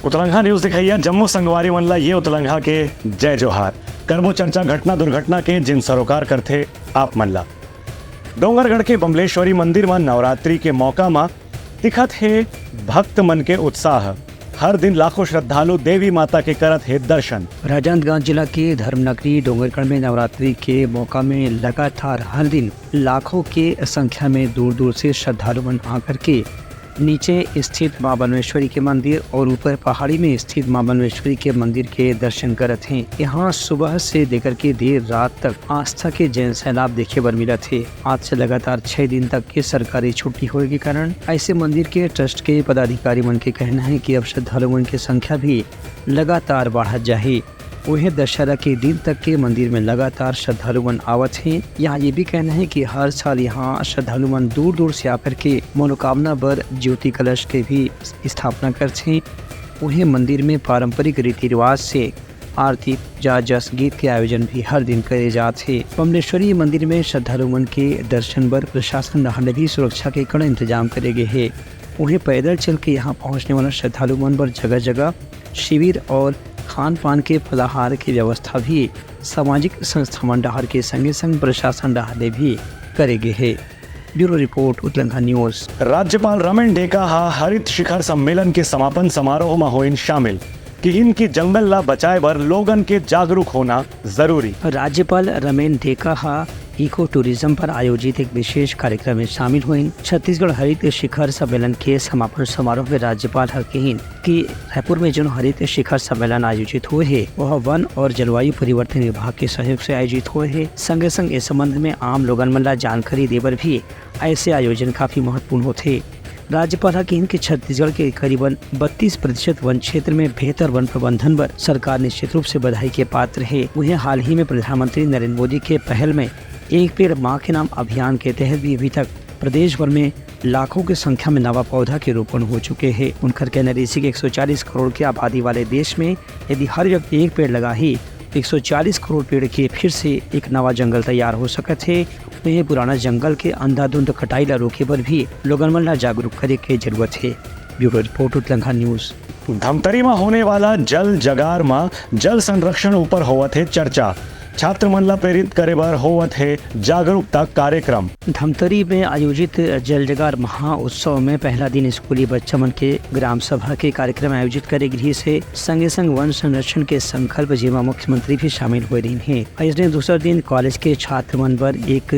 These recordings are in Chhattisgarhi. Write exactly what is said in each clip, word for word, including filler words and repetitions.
उतलंघा न्यूज देखइया जम्मो संगवारी मन ला ये उतलंघा के जय जोहार। करबो चर्चा घटना दुर्घटना के, जिन सरोकार करथे आप मन ला। डोंगरगढ़ के बमलेश्वरी मंदिर म नवरात्रि के मौका म दिखत हे भक्त मन के उत्साह। हर दिन लाखों श्रद्धालु देवी माता के करत हे दर्शन। राजनांदगांव जिला के धर्म नगरी डोंगरगढ़ में नवरात्रि के मौका में लगातार हर दिन लाखों के संख्या में दूर दूर से श्रद्धालु मन आकर के नीचे स्थित मां बमलेश्वरी के मंदिर और ऊपर पहाड़ी में स्थित मां बमलेश्वरी के मंदिर के दर्शन करत हें। यहाँ सुबह से लेकर के देर रात तक आस्था के जन सैलाब देखे बर मिलत हे। आज से लगातार छह दिन तक के सरकारी छुट्टी होए के कारण ऐसे मंदिर के ट्रस्ट के पदाधिकारी मन के कहना है कि अब श्रद्धालु मन के संख्या भी लगातार बढ़त जाही। उहें, दशहरा के दिन तक के मंदिर में लगातार श्रद्धालु मन आवत हें। यहाँ ये भी कहना है कि हर साल यहाँ श्रद्धालु मन दूर दूर से आकर के मनोकामना बर ज्योति कलश के भी स्थापना करथे। उहें, मंदिर में पारंपरिक रीति रिवाज से आरती, पूजा, जस, गीत के आयोजन भी हर दिन करे जात हे। बमलेश्वरी मंदिर में श्रद्धालु मन के दर्शन बर प्रशासन डहार ले भी सुरक्षा के कड़ा इंतजाम करे गे हे। उहें, पैदल चल के यहाँ पहुँचने वाला श्रद्धालु मन बर जगह जगह शिविर और खान पान के फलाहार के व्यवस्था भी सामाजिक संस्था मन डहार के संगे संग प्रशासन डहार ले भी करे गे हे। Bureau report, Utlangha news. राज्यपाल रमेन डेका हा हरित शिखर सम्मेलन के समापन समारोह म होइन शामिल। किहिन कि जंगल ला बचाए बर लोगन के जागरूक होना जरूरी। राज्यपाल रमेन डेका हा इको टूरिज्म पर आयोजित एक विशेष कार्यक्रम में शामिल होइन। छत्तीसगढ़ हरित शिखर सम्मेलन के समापन समारोह में राज्यपाल ह किहिन कि रायपुर में जोन हरित शिखर सम्मेलन आयोजित होए हे, वह वन और जलवायु परिवर्तन विभाग के सहयोग से आयोजित होए हे। संगे संग इस संबंध में आम लोगन मन ला जानकारी देबर भी ऐसे आयोजन काफी महत्वपूर्ण होथे। राज्यपाल ह किहिन कि छत्तीसगढ़ के करीबन बत्तीस प्रतिशत वन क्षेत्र में बेहतर वन प्रबंधन बर सरकार निश्चित रूप से बधाई के पात्र हे। उहें, हाल ही में प्रधानमंत्री नरेंद्र मोदी के पहल में एक पेड़ मां के नाम अभियान के तहत भी अभी तक प्रदेश भर में लाखों की संख्या में नवा पौधा के रोपण हो चुके हे। उनकर कहना रहिसे कि एक सौ चालीस करोड़ की आबादी वाले देश में यदि हर व्यक्ति एक पेड़ लगाही, तो एक सौ चालीस करोड़ पेड़ के फिर से एक नवा जंगल तैयार हो सकत हे। उहें, पुराना जंगल के अंधाधुंध कटाई ला रोके बर भी लोगन मन ला जागरूक करे के जरूरत हे। Bureau report, Utlangha news. Dhamtari म होने वाला जल जगार म जल संरक्षण ऊपर होवत हे चर्चा। छात्र मन ला प्रेरित करे बर होवत हे जागरूकता कार्यक्रम। धमतरी में आयोजित जल जगार महा उत्सव में पहला दिन स्कूली बच्चा मन के ग्राम सभा के कार्यक्रम आयोजित करे गिस हे। संगे संग वन संरक्षण के संकल्प, जेमा मुख्यमंत्री भी शामिल होए रहिन हे। अइसने दूसरा दिन कॉलेज के छात्र मन बर एक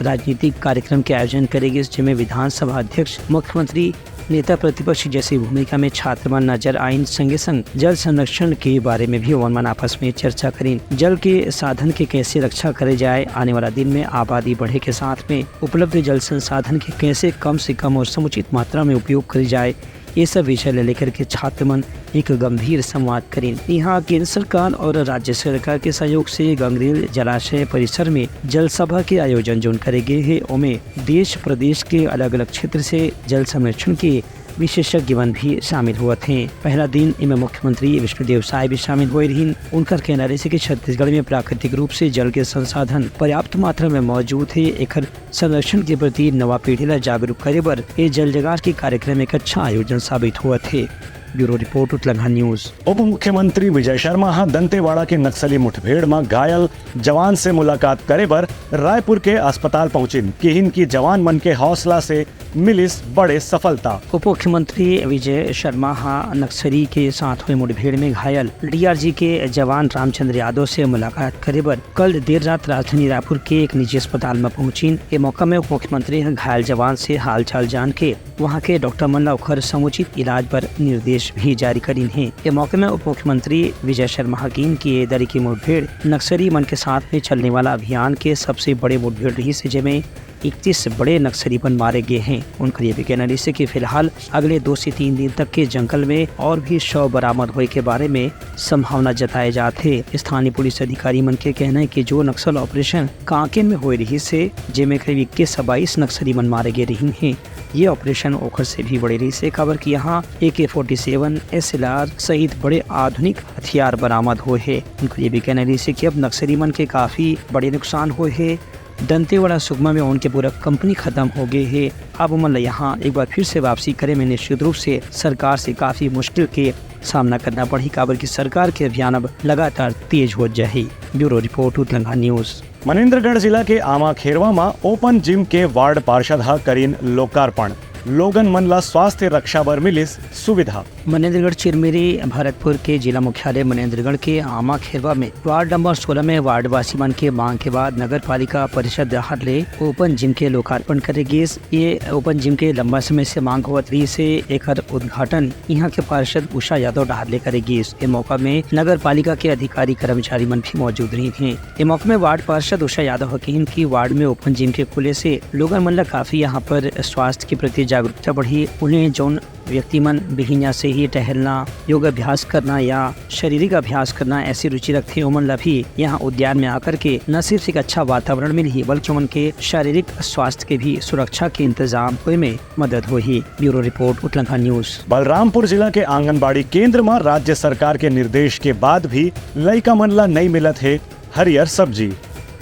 राजनीतिक कार्यक्रम के आयोजन करे गिस, जेमे विधानसभा अध्यक्ष, मुख्यमंत्री, नेता प्रतिपक्ष जैसी भूमिका में छात्र मन नजर आइन। संगे संग जल संरक्षण के बारे में भी ओमन मन आपस में चर्चा करिन। जल के साधन के कैसे रक्षा करे जाए, आने वाला दिन में आबादी बढ़े के साथ में उपलब्ध जल संसाधन के कैसे कम से कम और समुचित मात्रा में उपयोग करे जाए, ये सब विषय ले लेकर के छात्र मन एक गंभीर संवाद करिन। यहाँ केंद्र सरकार और राज्य सरकार के सहयोग से गंगरेल जलाशय परिसर में जल सभा के आयोजन जोन करे गे हे, ओमे देश प्रदेश के अलग-अलग क्षेत्र से जल संरक्षण के विशेषज्ञ मन भी शामिल होवत हें। पहला दिन एमे मुख्यमंत्री विष्णुदेव साय भी शामिल होए रहिन। उनकर कहना रहिसे कि छत्तीसगढ़ में प्राकृतिक रूप से जल के संसाधन पर्याप्त मात्रा में मौजूद हे, एकर संरक्षण के प्रति नवा पीढ़ी ला जागरूक करे बर ये जल जगार के कार्यक्रम एक अच्छा आयोजन साबित होवत हे। Bureau report, Utlangha news. उप मुख्यमंत्री विजय शर्मा ह दंतेवाड़ा के नक्सली मुठभेड़ म घायल जवान से मुलाकात करे बर रायपुर के अस्पताल पहुंचिन। किहिन कि जवान मन के हौसला से मिलिस बड़े सफलता। उप मुख्यमंत्री विजय शर्मा ह नक्सली के साथ हुए मुठभेड़ में घायल डीआरजी के जवान रामचंद्र यादव से मुलाकात करे बर कल देर रात राजधानी रायपुर के एक निजी अस्पताल म पहुंचिन। ए मौका में उप मुख्यमंत्री ह घायल जवान से हालचाल जान के वहां के डॉक्टर मन ला ओखर समुचित इलाज बर निर्देश भी जारी करिन हे। ए मौके में उप मुख्यमंत्री विजय शर्मा ह किहिन कि ए दरी के मुठभेड़ नक्सली मन के साथ में चलने वाला अभियान के सबसे बड़े मुठभेड़ रहिस हे, जेमे इकतीस बड़े नक्सली मन मारे गे हें। उनकर ये भी कहना रहिसे कि फिलहाल अगले दो से तीन दिन तक के जंगल में और भी शव बरामद होए के बारे में संभावना जताए जात हे। स्थानीय पुलिस अधिकारी मन के कहना हे कि जो नक्सल ऑपरेशन कांकेर में होए रहिस हे, जेमे करीब इक्कीस से बाईस नक्सली मन मारे गे रहिन हे, ये ऑपरेशन ओखर से भी बड़े रहिस हे, काबर कि यहाँ A K forty seven, S L R सहित बड़े आधुनिक हथियार बरामद होए हे। उनकर ये भी कहना रहिस हे कि अब नक्सली मन के काफी बड़े नुकसान होए हे। दंतेवाड़ा सुकमा में उनके पूरा कंपनी खत्म हो गे हे। अब ओमन ला यहाँ एक बार फिर से वापसी करे में निश्चित रूप से सरकार से काफी मुश्किल के सामना करना पड़ही, काबर कि सरकार के अभियान अब लगातार तेज होत जाही। Bureau report, Utlangha news. Manendragarh जिला के आमा खेरवा म ओपन जिम के वार्ड पार्षद ह करिन लोकार्पण। लोगन मन ल स्वास्थ्य रक्षा बर मिलिस सुविधा। मनेंद्रगढ़ चिरमिरी भरतपुर के जिला मुख्यालय मनेंद्रगढ़ के आमा खेरवा में वार्ड नंबर सोलह में वार्डवासी मन के मांग के बाद नगर पालिका परिषद डहार ले ओपन जिम के लोकार्पण करे गिस। ये ओपन जिम के लंबा समय से मांग होवत रहिस हे। एकर उद्घाटन इहां के पार्षद उषा यादव डहार ले करे गिस। ए मौका में नगर पालिका के अधिकारी कर्मचारी मन भी मौजूद रहिन हे। ए मौका में वार्ड पार्षद उषा यादव ह किहिन कि वार्ड में ओपन जिम के खुले से लोगन मन ल काफी यहां पर स्वास्थ्य के प्रति जागरूकता बढ़ही। उन्हें जौन व्यक्ति मन बिहिनिया से ही टहलना, योग अभ्यास करना या शारीरिक अभ्यास करना ऐसी रुचि रखथे, ओमन ला भी यहाँ उद्यान में आकर के न सिर्फ एक अच्छा वातावरण मिलही, बल्कि ओमन के शारीरिक स्वास्थ्य के भी सुरक्षा के इंतजाम होए में मदद होही। Bureau report, Utlangha news. Balrampur जिला के आंगनबाड़ी केंद्र म राज्य सरकार के निर्देश के बाद भी लइका मन ला नइ मिलत हे हरियर सब्जी।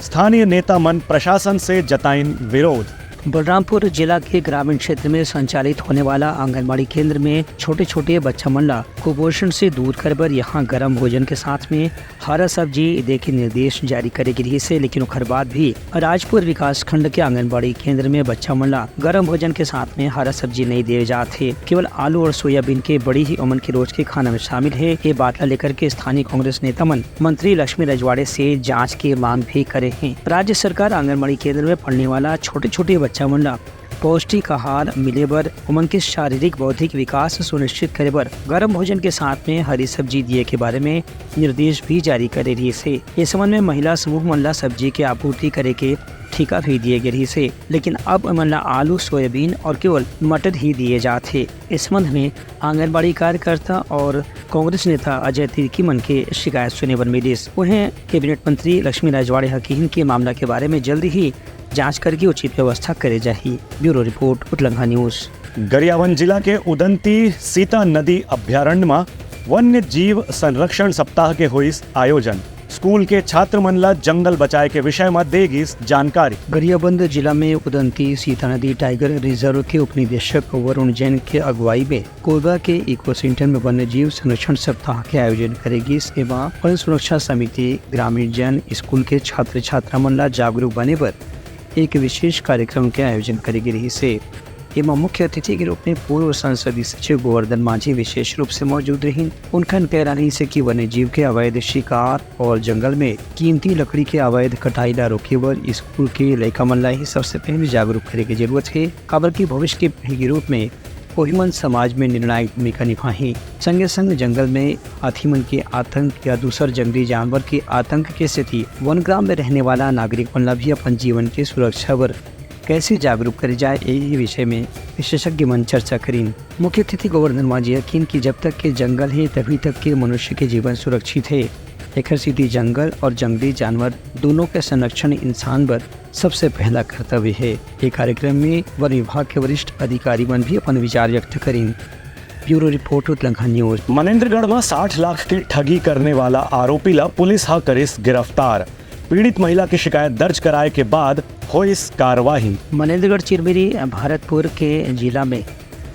स्थानीय नेता मन प्रशासन से जताइन विरोध। बलरामपुर जिला के ग्रामीण क्षेत्र में संचालित होने वाला आंगनबाड़ी केंद्र में छोटे-छोटे बच्चा मन ला कुपोषण से दूर करे बर यहाँ गरम भोजन के साथ में हरा सब्जी दे के निर्देश जारी करे गे रिहिस हे, लेकिन ओखर बाद भी राजपुर विकास खंड के आंगनबाड़ी केंद्र में बच्चा मन ला गरम भोजन के साथ में हरा सब्जी नइ दिए जात हे। केवल आलू और सोयाबीन के बड़ी ही ओमन के रोज के खाना में शामिल हे। ये बात ला लेकर के स्थानीय कांग्रेस नेता मन मंत्री लक्ष्मी रजवाड़े से जांच के मांग भी करे हें। राज्य सरकार आंगनबाड़ी केंद्र में पढ़ने वाला छोटे-छोटे बच्चा मन ला पौष्टिक आहार मिले बर, ओमन के शारीरिक बौद्धिक विकास सुनिश्चित करे बर गरम भोजन के साथ में हरी सब्जी दिए के बारे में निर्देश भी जारी करे रिहिस हे। ए संबंध में महिला समूह मन ला सब्जी के आपूर्ति करे के ठेका भी दिए गे रिहिस हे, लेकिन अब ओमन ला आलू, सोयाबीन और केवल मटर ही दिए जात हे। इस संबंध में आंगनबाड़ी कार्यकर्ता और कांग्रेस नेता अजय तिर्की मन के शिकायत सुने बर मिलिस। उहें, कैबिनेट मंत्री लक्ष्मी रजवाड़े ह किहिन के मामला के बारे में जल्दी ही जांच करके उचित व्यवस्था करे जाही। Bureau report, Utlangha news. Gariaband जिला के उदंती सीता नदी अभ्यारण्य म वन्य जीव संरक्षण सप्ताह के होइस आयोजन। स्कूल के छात्र मन ला जंगल बचाए के विषय म दे गिस जानकारी। गरियाबंद जिला में उदंती सीता नदी टाइगर रिजर्व के उपनिदेशक वरुण जैन के अगुवाई में कोरबा के इको सेंटर में वन्य जीव संरक्षण सप्ताह के आयोजन करे गिस। एमा वन सुरक्षा समिति, ग्रामीण जन, स्कूल के छात्र छात्रा मन ला जागरूक बने बर एक विशेष कार्यक्रम के आयोजन करे गे रिहिस हे। एमा मुख्य अतिथि के रूप में पूर्व संसदीय सचिव गोवर्धन मांझी विशेष रूप से मौजूद रहिन। उनखन कहना रिहिस हे कि वन्य जीव के अवैध शिकार और जंगल में कीमती लकड़ी के अवैध कटाई ला रोके बर स्कूल के लइका मन ला ही सबसे पहले जागरूक करे के जरूरत हे, काबर कि भविष्य के पीढ़ी के रूप में ओही मन समाज में निर्णायक भूमिका निभाही। संगे संग जंगल में हाथी मन के आतंक या दूसर जंगली जानवर के आतंक के सेती वनग्राम में रहने वाला नागरिक मन ला भी अपन जीवन के सुरक्षा बर कैसे जागरूक करे जाए, यही विषय में विशेषज्ञ मन चर्चा करिन। मुख्य अतिथि गोवर्धन मांझी ह किहिन कि जब तक के जंगल हे, तभी तक के मनुष्य के जीवन सुरक्षित हे। एखर सेती जंगल और जंगली जानवर दोनों के संरक्षण इंसान बर सबसे पहला कर्तव्य हे। ये कार्यक्रम में वन विभाग के वरिष्ठ अधिकारी मन भी अपन विचार व्यक्त करिन। Bureau report, Utlangha news. Manendragarh म साठ लाख के ठगी करने वाला आरोपी ला पुलिस ह करिस गिरफ्तार। पीड़ित महिला के शिकायत दर्ज कराए के बाद होइस कार्रवाई। मनेंद्रगढ़ चिरमिरी भरतपुर के जिला में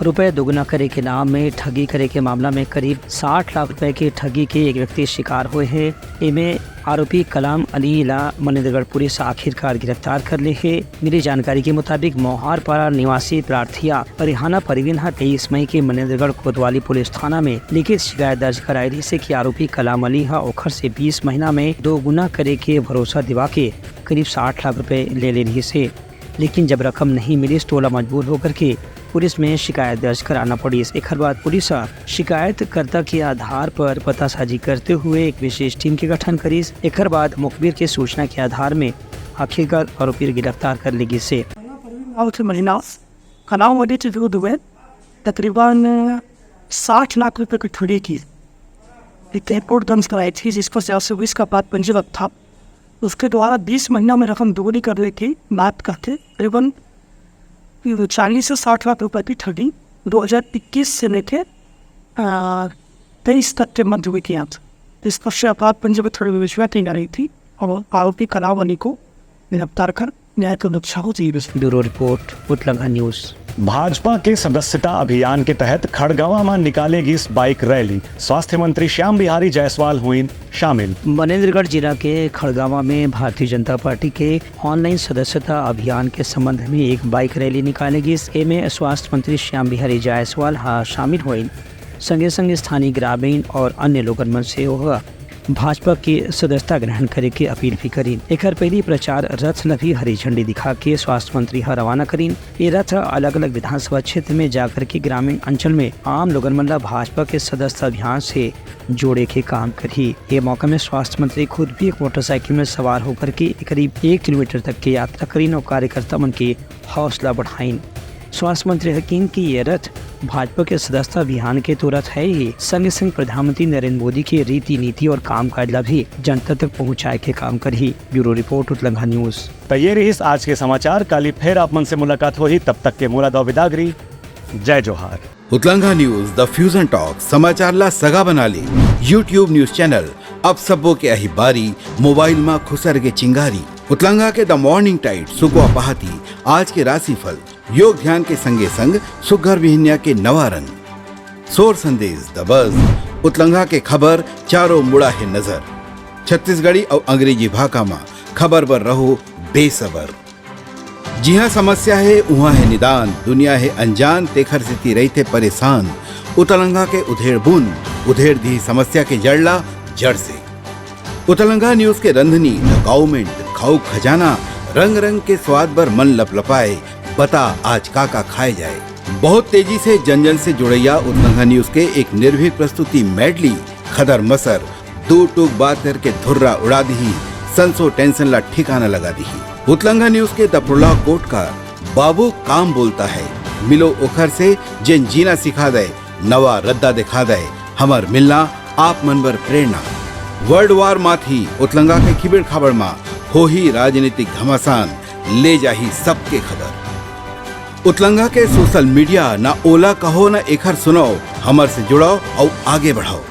रुपए दोगुना करे के नाम में ठगी करे के मामला में करीब साठ लाख रुपए के ठगी के एक व्यक्ति शिकार होए हे। एमे आरोपी कलाम अली ला मनेंद्रगढ़ पुलिस आखिरकार गिरफ्तार कर ले हे। मिली जानकारी के मुताबिक, मोहारपारा निवासी प्रार्थिया रिहाना परवीन ह तेईस मई के मनेंद्रगढ़ कोतवाली पुलिस थाना में लिखित शिकायत दर्ज कराए रिहिस हे कि आरोपी कलाम अली ह ओखर से बीस महीना में दो गुना करे के भरोसा दिवा के करीब साठ लाख रुपए ले ले रिहिस हे। लेकिन जब रकम नहीं मिलिस, तो ओला मजबूर होकर के पुलिस में शिकायत दर्ज कराना पड़िस। एखर बाद पुलिस ह शिकायतकर्ता के आधार पर पतासाजी करते हुए एक विशेष टीम के गठन करिस। एखर बाद मुखबिर के सूचना के आधार में आखिरकार आरोपी ला गिरफ्तार कर ले गिस हे। नाव के महिला कलाम अली के विरुद्ध में तकरीबन साठ लाख रुपए की ठगी की एक रिपोर्ट दर्ज कराई थी, जिसको चार सौ बीस का पात पंजीबद्ध था। उसके द्वारा बीस महीना में रकम दोगुनी करने की बात करके करीबन चालीस से साठ लाख रुपए की ठगी दो हज़ार इक्कीस से लेके, आ, तेईस तक के मध्य में किया था। इस पर से अपराध पंजीबद्ध थोड़ी विवेचना की जा रही थी और आरोपी कलाम अली को गिरफ्तार कर न्याय की दीक्षा हो चाहिए। Bureau report, Utlangha news. Bhajpa के सदस्यता अभियान के तहत खड़गवां म निकाले गिस बाइक रैली, स्वास्थ्य मंत्री श्याम बिहारी जायसवाल होइन शामिल। मनेंद्रगढ़ जिला के खड़गवां में भारतीय जनता पार्टी के ऑनलाइन सदस्यता अभियान के संबंध में एक बाइक रैली निकाले गिस। एमे स्वास्थ्य मंत्री श्याम बिहारी जायसवाल ह शामिल होइन। संगे संग स्थानीय ग्रामीण और अन्य लोगन मन से ओह भाजपा के सदस्यता ग्रहण करे के अपील भी करीन। एकर पहिली प्रचार रथ ल भी हरी झंडी दिखा के स्वास्थ्य मंत्री ह रवाना करीन। ये रथ अलग-अलग विधानसभा क्षेत्र में जाकर के ग्रामीण अंचल में आम लोगन मन ल भाजपा के सदस्यता अभियान से जोड़े के काम करही। ये मौका में स्वास्थ्य मंत्री खुद भी एक मोटरसाइकिल में सवार होकर के करीब एक किलोमीटर तक के यात्रा करीन और कार्यकर्ता मन के हौसला बढ़ाइन। स्वास्थ्य मंत्री ह किहीन कि ये रथ भाजपा के सदस्यता अभियान के तो रथ है ही, संगे संग प्रधानमंत्री नरेंद्र मोदी के रीति नीति और कामकाज ला भी जनता तक पहुंचाए के काम करही। Bureau report, Utlangha news. त ये रहिस आज के समाचार। काली फेर आप मन से मुलाकात होही, तब तक के मोला दव बिदागरी। जय जोहार। उतलंघा न्यूज, द फ्यूजन टॉक, समाचार ला सगा बना ले। YouTube न्यूज चैनल, अब सबो के अही बारी, मोबाइल मा खुसर के चिंगारी। उतलंघा के द मॉर्निंग टाइट, सुकवा पहाती, आज के राशिफल, योग ध्यान के संगे संग सुग्घर बिहनिया के नवा रंग। सोर संदेश, द बज, उतलंघा के खबर, चारों मुड़ा हे नजर। छत्तीसगढ़ी अउ अंग्रेजी भाखा मा खबर बर रहो बेसबर। जिहाँ समस्या हे, उहाँ हे निदान, दुनिया हे अनजान, तेखर सेती रहिथे परेशान। उतलंघा के उधेड़ बुन, उधेड़ दिही समस्या के जड़ ला जड़ से। उतलंघा न्यूज के रंधनी, द काउमेंट, खाऊ खजाना, रंग रंग के स्वाद बर मन लपलपाए, बता आज का का खाए जाए। बहुत तेजी से जन जन से जुड़ैया उतलंघा न्यूज के एक निर्भीक प्रस्तुति मेडली, खदर मसर, दू टूक बात करके धुर्रा उड़ा दिही, संसो टेंशन ला ठिकाना लगा दिही। उतलंघा न्यूज के द प्रोलॉग कोट का बाबू काम बोलता है, मिलो ओखर से जेन जीना सिखा दे, नवा रद्दा दिखा दे, हमर मिलना आप मन बर प्रेरणा। वर्ल्ड वार माथी उतलंघा के खिबेड़ खाबड़ मा होही राजनीतिक घमासान, ले जाही सबके खबर। उतलंघा के सोशल मीडिया, ना ओला कहो ना एखर सुनाओ, हमर से जुड़ाओ अउ आगे बढ़ाओ।